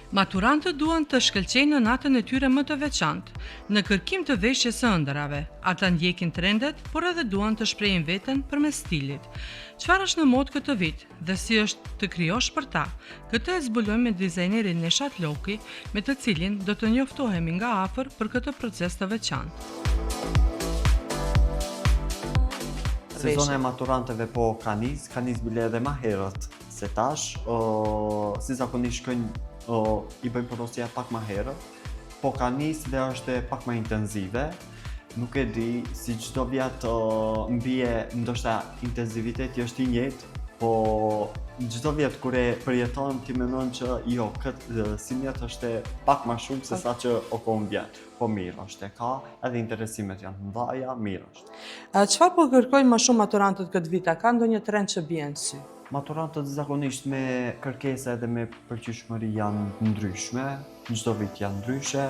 Maturantët duan të shkëlqejnë në natën e tyre më të veçantë, në kërkim të veshjes së ëndrrave. Ata ndjekin trendet, por edhe duan të shprehin veten përmes stilit. Çfarë është në modë këtë vit dhe si është të krijosh për ta? Këtë e zbulojmë me dizajnerin Neshat Loki, me të cilin do të njoftohemi nga afër për këtë proces të veçantë. Sezona e maturantëve po ka nis, ka nis bile edhe ma herët. Se tash, o, si zakonisht shkojnë, o, i bëjnë porosia pak ma herët, po ka nis dhe është pak ma intenzive, nuk e di, si çdo vjet o, mbije, ndoshta intenziviteti është i njëjtë, po çdo vjet kur e përjeton ti mendon që jo, këtë simjet është pak ma shumë se sa që o kon vjet. Po mirë është e ka, edhe interesimet janë të mëdhaja, mirë është. Çfarë po kërkojnë më shumë maturantët këtë vit? A ka ndonjë trend që bie në sy? Maturantët zakonisht me kërkesa edhe me pëlqyeshmëri janë të ndryshme, çdo vit janë ndryshe,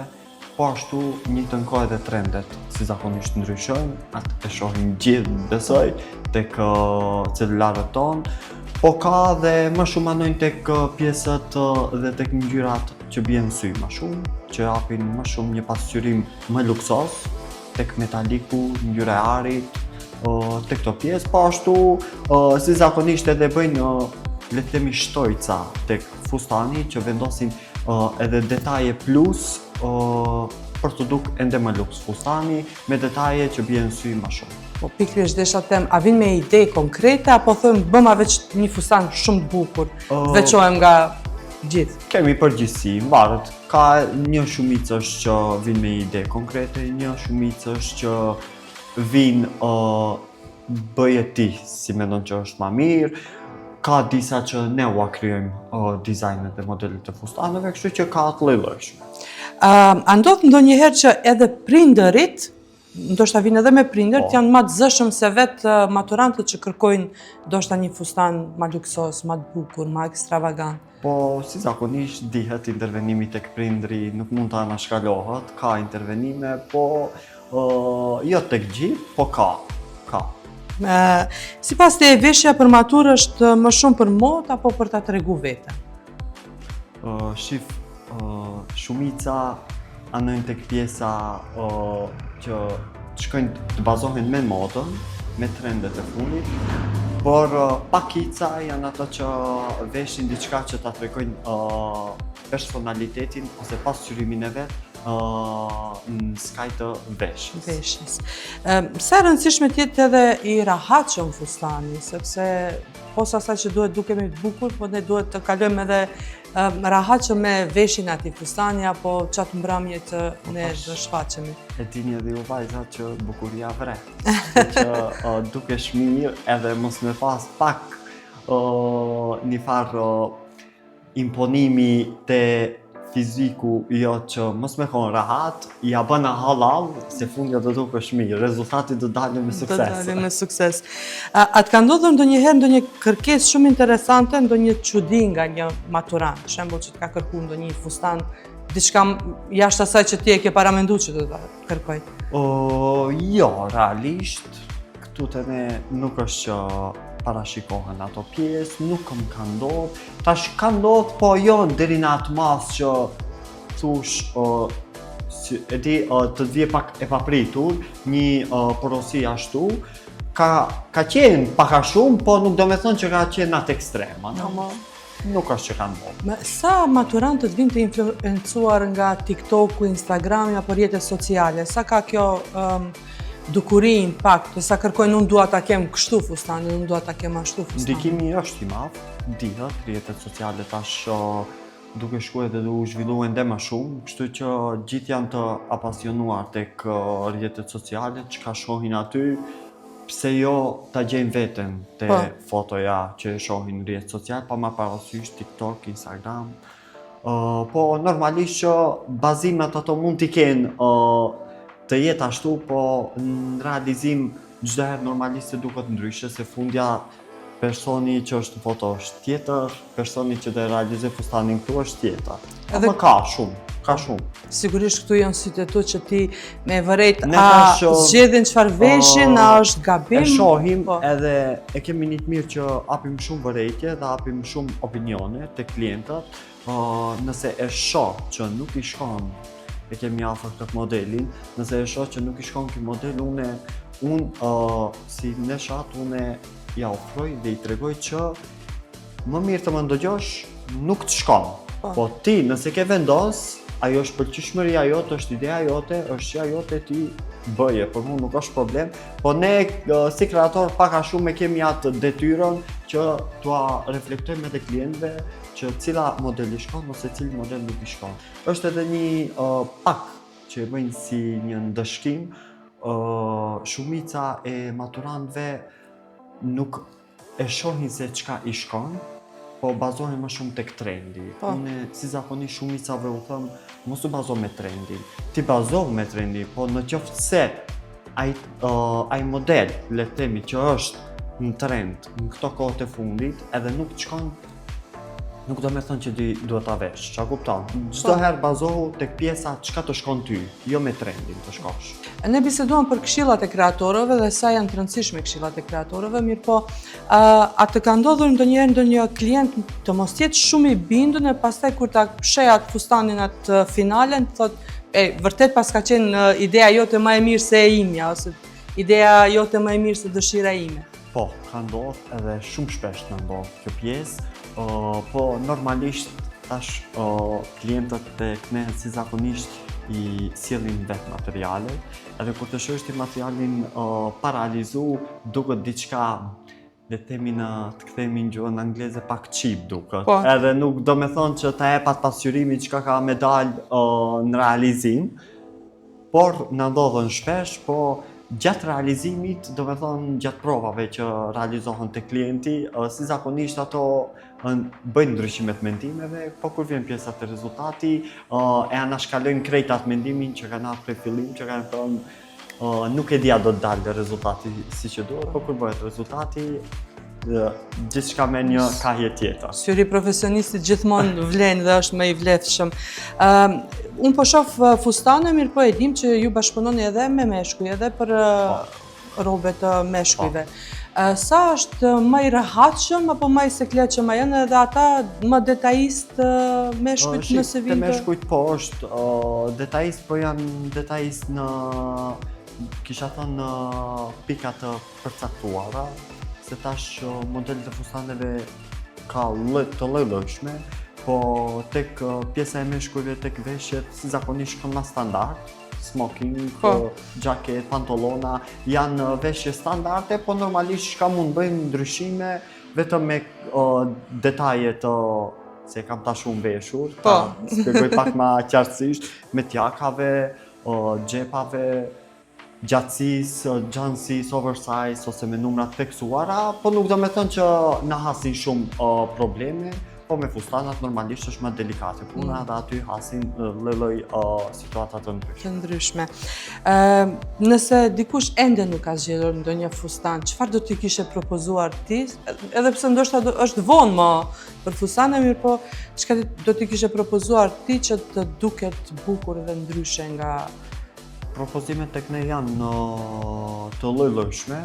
po ashtu njëjtën kohë edhe trendet si zakonisht ndryshojnë, atë e shohim gjithë besoj tek celularët tonë, po ka dhe më shumë anojnë tek pjesët dhe tek ngjyrat që bien në sy më shumë, që japin më shumë një pasqyrim më luksoz, tek metaliku, ngjyra e arit, tek këto pjesë, po ashtu si zakonisht edhe bëjnë le të themi shtojca tek fustani që vendosin edhe detaje plus për t'u duk ende më luks fustani me detaje që bien në sy më shumë. Po pikërisht desha të them, a vinë me ide konkrete apo thonë bëma veç një fustan shumë të bukur, uh, veçohem nga gjithë? Kemi përgjithësi, varet Ka një shumicë është që vinë me ide konkrete, një shumicë është që vinë uh, bëje ti si mendon që është ma mirë, ka disa që ne ua krijojmë uh, dizajnet dhe modelet e fustaneve, kështu që ka të lloj-llojshme. Uh, a ndodh ndonjëherë që edhe prindërit ndoshta vijnë edhe me prindër, po. janë ma të zëshëm se vetë maturantët që kërkojnë ndoshta një fustan ma luksoz, ma të bukur, ma ekstravagant. Po, si zakonisht, dihet intervenimi tek prindri nuk mund të anashkalohet, ka intervenime, po uh, jo tek gjithë, po ka, ka. Uh, sipas teje veshja për maturë është më shumë për modë apo për ta tregu veten? Uh, shif, uh, shumica anojnë tek pjesa uh, që shkojnë të bazohen me modën, me trendet e fundit, por uh, pakica janë ato që veshin diçka që ta tregojnë uh, personalitetin ose pasqyrimin e vet uh, në skaj të veshjes. Veshjes. Uh, sa e rëndësishme të jetë edhe i rahatshëm fustani, sepse Pos asaj që duhet dukemi të bukur, po ne duhet të kalojmë edhe rahatshëm me veshjen e atij fustani apo qatë mbrëmje që po ne do shfaqemi. E dini edhe ju vajza që bukuria vret. që uh, dukesh mirë edhe mos me pas pak uh, një farë uh, Imponimi te fiziku jot që mos me kon rahat, ja bën hallall se fundja do dukesh mirë, rezultati do dalë me sukses. Do dalë me sukses. A, a të ka ndodhur ndonjëherë ndonjë kërkesë shumë interesante, ndonjë çudi nga një maturant, shembull që të ka kërku ndonjë fustan, diçka jashtë asaj që ti e ke paramendu që do të kërkojë? O, jo, realisht, këtu te ne nuk është që parashikohen ato pjesë, nuk më ka ndodhë. Tash ka ndodhë, po jo deri në atë masë që thush, o, si, e di, o, të të vije pak e papritur, një o, porosi ashtu, ka, ka qenë pak a shumë, po nuk do me thonë që ka qenë në atë ekstrem, no. Nuk është që ka ndodhur. Me sa maturantët vijnë të influencuar nga TikToku, Instagrami apo rrjetet sociale? Sa ka kjo um, dukuri impakt? Sa kërkojnë unë dua ta kem kështu fustanin, unë dua ta kem ashtu fustanin. Ndikimi është i madh, dihet, rrjetet sociale tash duke shku edhe u zhvillu ende më shumë, kështu që gjithë janë të apasionuar tek rrjetet sociale, çka shohin aty, pse jo ta gjejnë veten te po. fotoja që e shohin në rrjet social, pa marrë parasysh TikTok, Instagram. Uh, po normalisht që bazimet ato mund t'i kenë uh, të jetë ashtu, po në realizim çdo herë normalisht se duket ndryshe, se fundja personi që është në foto është tjetër, personi që do e realizojë fustanin këtu është tjetër. Edhe ka shumë. Ka shumë. Sigurisht këtu janë sytë e tu që ti me vërejt a zgjedhin çfarë veshin, a është gabim. E shohim po. edhe e kemi një të mirë që apim shumë vërejtje dhe apim shumë opinione te klientët, nëse e shoh që nuk i shkon e kemi afër këtë modelin, nëse e shoh që nuk i shkon ky model, unë unë uh, si Neshat, unë ja ofroj dhe i tregoj që më mirë të më ndëgjosh, nuk të shkon. Po. po ti, nëse ke vendos, ajo është pëlqyeshmëria jote, është ideja jote, është gjëja jote ti bëje, për mu nuk është problem, po ne si kreator pak a shumë e kemi atë detyrën që t'ua reflektojmë edhe klientëve që cila model i shkon ose cili model nuk i shkon. Është edhe një uh, pak që e bëjnë si një ndëshkim, uh, shumica e maturantëve nuk e shohin se çka i shkon, po bazohen më shumë tek trendi. Po. Unë si zakonisht shumicave u them mos u bazo me trendin. Ti bazohu me trendin, po në qoftë se ai uh, ai model, le të themi që është në trend në këto kohët e fundit, edhe nuk të shkon nuk do me thënë që ti duhet ta vesh, ça kupton? Çdo po. herë bazohu tek pjesa çka të shkon ty, jo me trendin të shkosh. Ne biseduam për këshillat e kreatorëve dhe sa janë të rëndësishme këshillat e kreatorëve, mirëpo a të ka ndodhur ndonjëherë ndonjë klient të mos jetë shumë i bindur e pastaj kur ta sheh atë fustanin atë finalen, thotë, e vërtet paska qenë ideja jote më e mirë se e imja ose ideja jote më e mirë se dëshira ime. Po, ka ndodhë edhe shumë shpesh na ndodh kjo pjesë, uh, po normalisht tash uh, klientët tek ne si zakonisht i sjellin vetë materialet, edhe kur të shohësh ti materialin uh, pa realizu, duket diçka le të themi në të kthehemi në gjuhën angleze pak cheap duket. Po. Edhe nuk do me thonë që ta jep atë pasqyrimin çka ka me dal uh, në realizim, Por na ndodhën shpesh, po gjatë realizimit, do me thonë gjatë provave që realizohen te klienti, si zakonisht ato bëjnë ndryshime të mendimeve, po kur vjen pjesa te rezultati, e anashkalojnë krejt atë mendimin që kanë ardhur prej fillim, që kanë thonë nuk e di a do të dalë rezultati si që duhet, po kur bëhet rezultati, gjithçka me një kahje tjetër. Syri i profesionistit gjithmonë vlen dhe është më i vlefshëm. Uh, unë po shoh fustane, mirëpo e dim që ju bashkëpunoni edhe me meshkuj, edhe për po. rrobe të meshkujve. Po. Sa është më i rehatshëm apo më i sekletshëm a janë edhe ata më detajist meshkujt nëse vijnë? Te meshkujt po është detajist, po janë detajist në kisha thënë në pika të përcaktuara, se tash modelet e fustaneve ka lloj të lloj-llojshme, po tek pjesa e meshkujve tek veshjet si zakonisht shkon ma standard, smoking, po. xhaket, pantolona, janë veshje standarde, po normalisht çka mund bëjmë ndryshime vetëm me o, detaje të se kam tash unë veshur, po. ta shpjegoj pak ma qartësisht, me t'jakave, o, xhepave, gjatësisë, gjanësisë, oversize ose me numra të theksuara, po nuk do me thënë që na hasin shumë uh, probleme, po me fustanat normalisht është më delikate puna mm. dhe aty hasin lloj-lloj uh, situata të ndryshme. Të ndryshme. Uh, nëse dikush ende nuk ka zgjedhur ndonjë fustan, çfarë do t'i kishe propozuar ti? Edhe pse ndoshta do, është vonë më për fustane, mirëpo çka do t'i kishe propozuar ti që të duket bukur dhe ndryshe nga Propozimet tek ne janë të lloj-llojshme,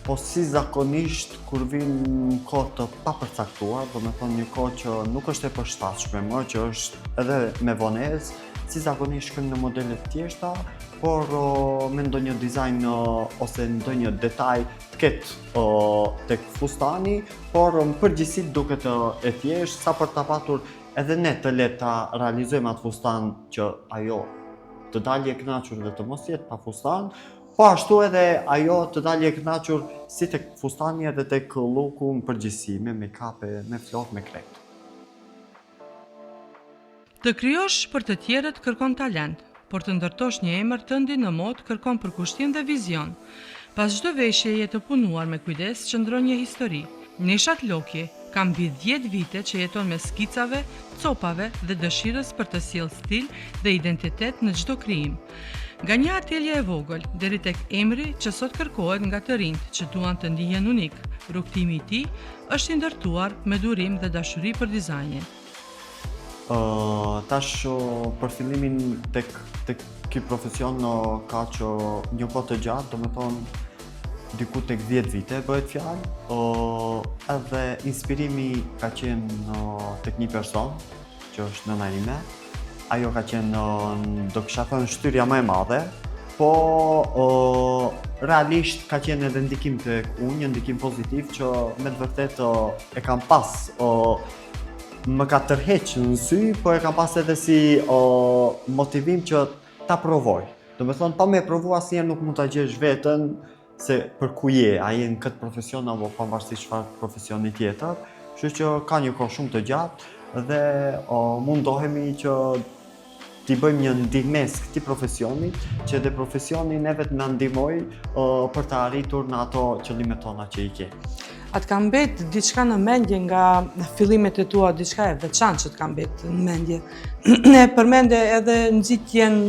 po si zakonisht kur vijnë në kohë të papërcaktuar, do me thonë një kohë që nuk është e përshtatshme më, që është edhe me vonesë, si zakonisht shkojmë në modele të thjeshta, por me ndonjë dizajn ose ndonjë detaj të ketë tek fustani, por në përgjithësi duket e thjeshtë sa për ta patur edhe ne të lehtë ta realizojmë atë fustan që ajo të dalë e kënaqur dhe të mos jetë pa fustan, po ashtu edhe ajo të dalë e kënaqur si tek fustani edhe tek looku në përgjithësi, me make-up, me flokë, me krejt. Të krijosh për të tjerët kërkon talent, por të ndërtosh një emër tëndin në modë kërkon përkushtim dhe vizion. Pas çdo veshjeje të punuar me kujdes qëndron një histori. Neshat Loki ka mbi dhjetë vite që jeton mes skicave, copave dhe dëshirës për të sjellë stil dhe identitet në çdo krijim. Nga një atelje e vogël deri tek emri që sot kërkohet nga të rinjtë që duan të ndihen unikë, rrugëtimi i tij është i ndërtuar me durim dhe dashuri për dizajnin. Uh, tash për fillimin tek tek ky profesion uh, ka që një kohë të gjatë, do me thonë diku tek 10 vite bëhet fjalë, uh, edhe inspirimi ka qenë uh, tek një person, që është nëna ime. Ajo ka qenë, uh, do kisha thënë, shtyrja më e madhe, po uh, realisht ka qenë edhe ndikim tek unë, një ndikim pozitiv që me të vërtetë uh, e kam pas uh, më ka tërheq në sy, po e kam pas edhe si o, motivim që ta provoj. Do me thonë, pa me provu asnjëherë nuk mund ta gjesh veten se për ku je, a je në këtë profesion apo pavarësisht çfarë profesioni tjetër. Kështu që ka një kohë shumë të gjatë dhe o, mundohemi që t'i bëjmë një ndihmesë këtij profesioni, që edhe profesioni neve të na ndihmojë për të arritur në ato qëllimet tona që i kemi. A të ka mbet diçka në mendje nga fillimet e tua, diçka e veçantë që të ka mbet në mendje? Ne përmende edhe nxitjen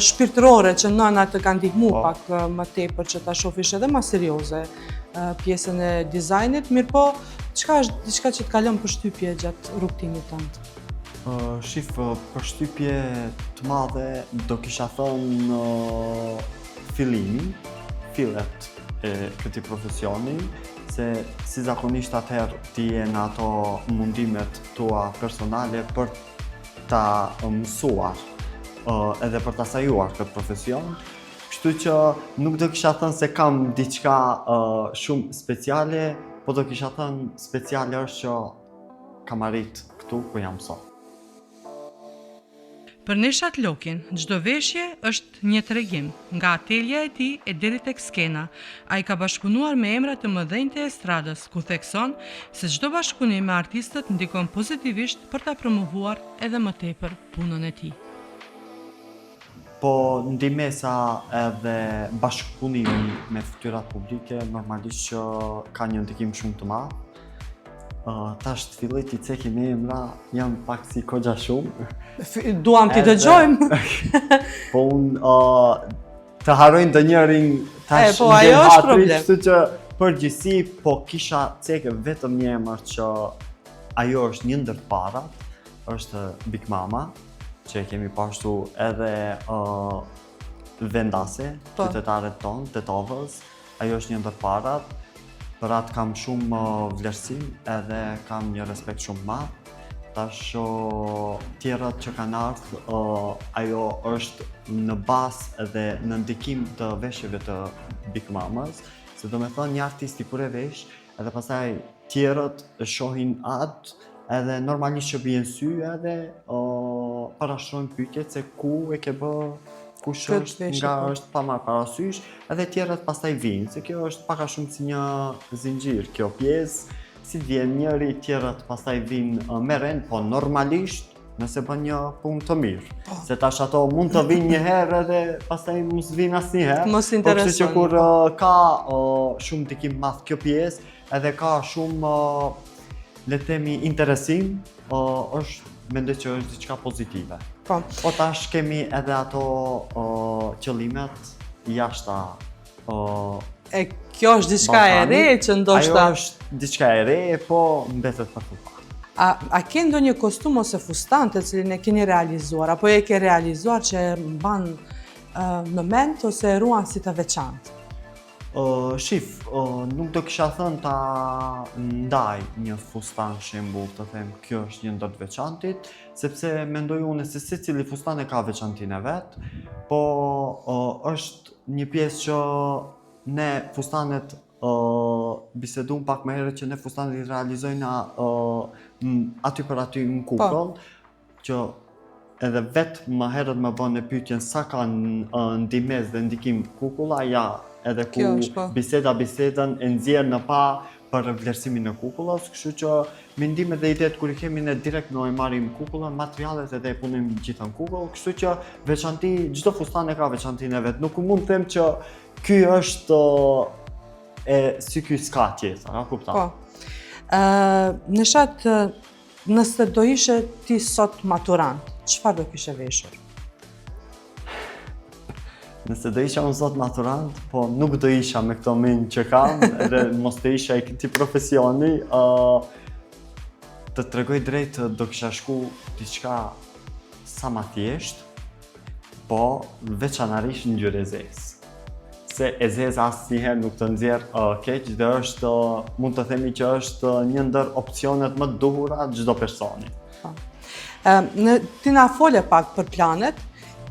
shpirtërore që nëna të ka ndihmu po. pak më tepër që ta shofish edhe ma serioze pjesën e dizajnit, mirëpo, çka është diçka që të ka lënë përshtypje gjatë rrugëtimit tënd? Shif, përshtypje të madhe do kisha thonë fillimi, fillet e këtij profesioni, se si zakonisht atëherë ti je në ato mundimet tua personale për ta mësuar edhe për ta sajuar këtë profesion. Kështu që nuk do kisha thënë se kam diçka shumë speciale, po do kisha thënë speciale është që kam arrit këtu ku jam sot. Për Neshat Lokin, çdo veshje është një tregim, nga atelja e tij e deri tek skena. Ai ka bashkëpunuar me emra të mëdhenj të estradës, ku thekson se çdo bashkëpunim me artistët ndikon pozitivisht për ta promovuar edhe më tepër punën e tij. Po ndihmesa edhe bashkëpunimi me fytyrat publike normalisht që ka një ndikim shumë të madh. Uh, tash të filloj t'i ceki me emra, jam pak si kogja shumë. Duam t'i dëgjojmë. po unë uh, të harroj ndonjërin tash e, po, ajo është problem. Kështu që përgjithësi po kisha cekë vetëm një emër që ajo është një ndër të parat, është Big Mama, që e kemi po ashtu edhe uh, vendase, po. qytetaret tonë, Tetovës, Ajo është një ndër parat, për atë kam shumë vlerësim edhe kam një respekt shumë të madh. Tash tjerat që kanë ardhë, ajo është në bazë edhe në ndikim të veshjeve të Big Mamas, se do me thonë një artisti kur e vesh, edhe pastaj tjerët e shohin atë, edhe normalisht që bien n'sy edhe o, parashtrojnë pyetjet se ku e ke bë, kush është, nga po. është pa marrë parasysh, edhe tjerët pastaj vijnë, se kjo është pak a shumë si një zinxhir, kjo pjesë, si vjen njëri, tjerët pastaj vijnë me rend, po normalisht nëse bën një punë të mirë. Po. Se tash ato mund të vinë një herë edhe pastaj mos vinë asnjëherë. Mos intereson. Po kështu që kur uh, ka uh, shumë ndikim madh kjo pjesë, edhe ka shumë uh, le të themi interesim, uh, është mendoj që është diçka pozitive. Po. Po tash kemi edhe ato uh, qëllimet jashta uh, E kjo është diçka e re që ndoshta Ajo është diçka e re, po mbetet për të parë. A, a ke ndonjë kostum ose fustan të cilin e keni realizuar, apo e ke realizuar që e mban uh, në mend ose e ruan si të veçantë? Uh, shif, uh, nuk do kisha thënë ta ndaj një fustan shembull të them kjo është një ndër të veçantit, sepse mendoj unë se secili fustan e ka veçantinë e vet, po uh, është një pjesë që ne fustanet uh, bisedum pak më herët që ne fustanet i realizojna uh, aty për aty në po. kukull, që edhe vetë më herët më bënë pyetjen sa ka ndihmesë dhe ndikim kukulla, ja, edhe ku është, po. biseda bisedën e nxjerr në pah për vlerësimin e kukullës, kështu që mendimet dhe idetë kur i kemi ne direkt ne e marrim kukullën, materialet edhe e punojmë gjithë në kukull, kështu që veçanti, çdo fustan e ka veçantinë e vet. Nuk mund të them që ky është e si ky s'ka tjetër, a kupton? Po. Ë, Neshat, nëse do ishe ti sot maturant, çfarë do kishe veshur? Nëse do isha unë sot maturant, po nuk do isha me këto mend që kam, edhe mos të isha i këtij profesioni, uh, Të tregoj drejt do kisha shku diçka sa ma thjesht, po veçanarisht ngjyrë e zezë. Se e zeza asnjëherë nuk të nxjerr uh, keq dhe është uh, mund të themi që është një ndër opsionet më të duhura çdo personi. Po. Në ti na fole pak për planet,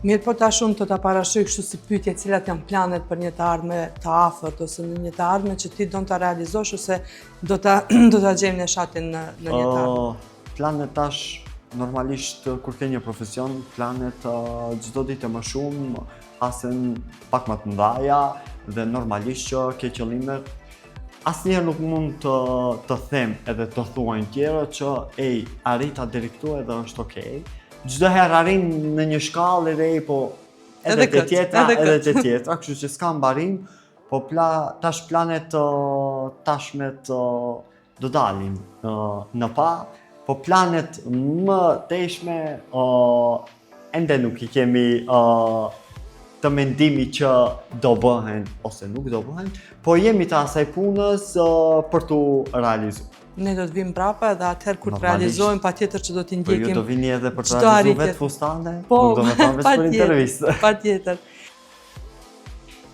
mirëpo tash unë të ta parashtroj kështu si pyetje cilat janë planet për një të ardhme të afërt ose në një të ardhme që ti don ta realizosh ose do ta do ta gjejmë Neshatin në në një të ardhme. Uh, planet tash normalisht kur ke një profesion, planet çdo uh, ditë më shumë hasen pak më të mëdhaja dhe normalisht që ke qëllimet asnjëherë nuk mund të të them edhe të thuajnë tjerët që ej, arrita deri këtu edhe është okej. Çdo herë arrin në një shkallë edhe ej, po edhe, edhe te tjetra, edhe, edhe te tjetra, kështu që s'ka mbarim, po pla, tash planet tashme të do dalin në pah, po planet më tejshme ende nuk i kemi të mendimi që do bëhen ose nuk do bëhen, po jemi të asaj punës për t'u realizu. Ne do të vim prapa edhe atëherë kur të realizojmë, patjetër që do t'i ndjekim. Po ju do vini edhe për të realizu vetë fustane, po, nuk do me thonë veç për intervistë. Patjetër.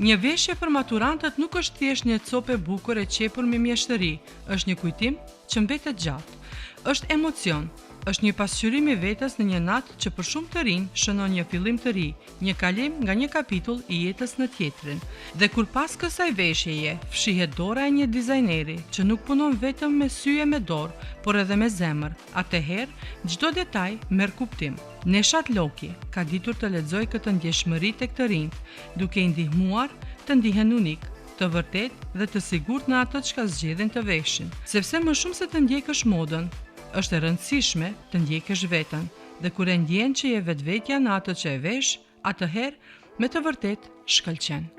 Një veshje për maturantët nuk është thjesht një copë e bukur e qepur me mjeshtëri, është një kujtim që mbetet gjatë. Është emocion, është një pasqyrim i vetes në një natë që për shumë të rinj shënon një fillim të ri, një kalim nga një kapitull i jetës në tjetrin. Dhe kur pas kësaj veshjeje fshihet dora e një dizajneri që nuk punon vetëm me sy e me dorë, por edhe me zemër, atëherë çdo detaj merr kuptim. Neshat Loki ka ditur të lexojë këtë ndjeshmëri tek të rinjtë, duke i ndihmuar të ndihen unikë, të vërtetë dhe të sigurt në atë çka zgjedhin të veshin. Sepse më shumë se të ndjekësh modën, është e rëndësishme të ndjekësh veten, dhe kur e ndjen që je vetvetja në atë që e vesh, atëherë me të vërtetë shkëlqen.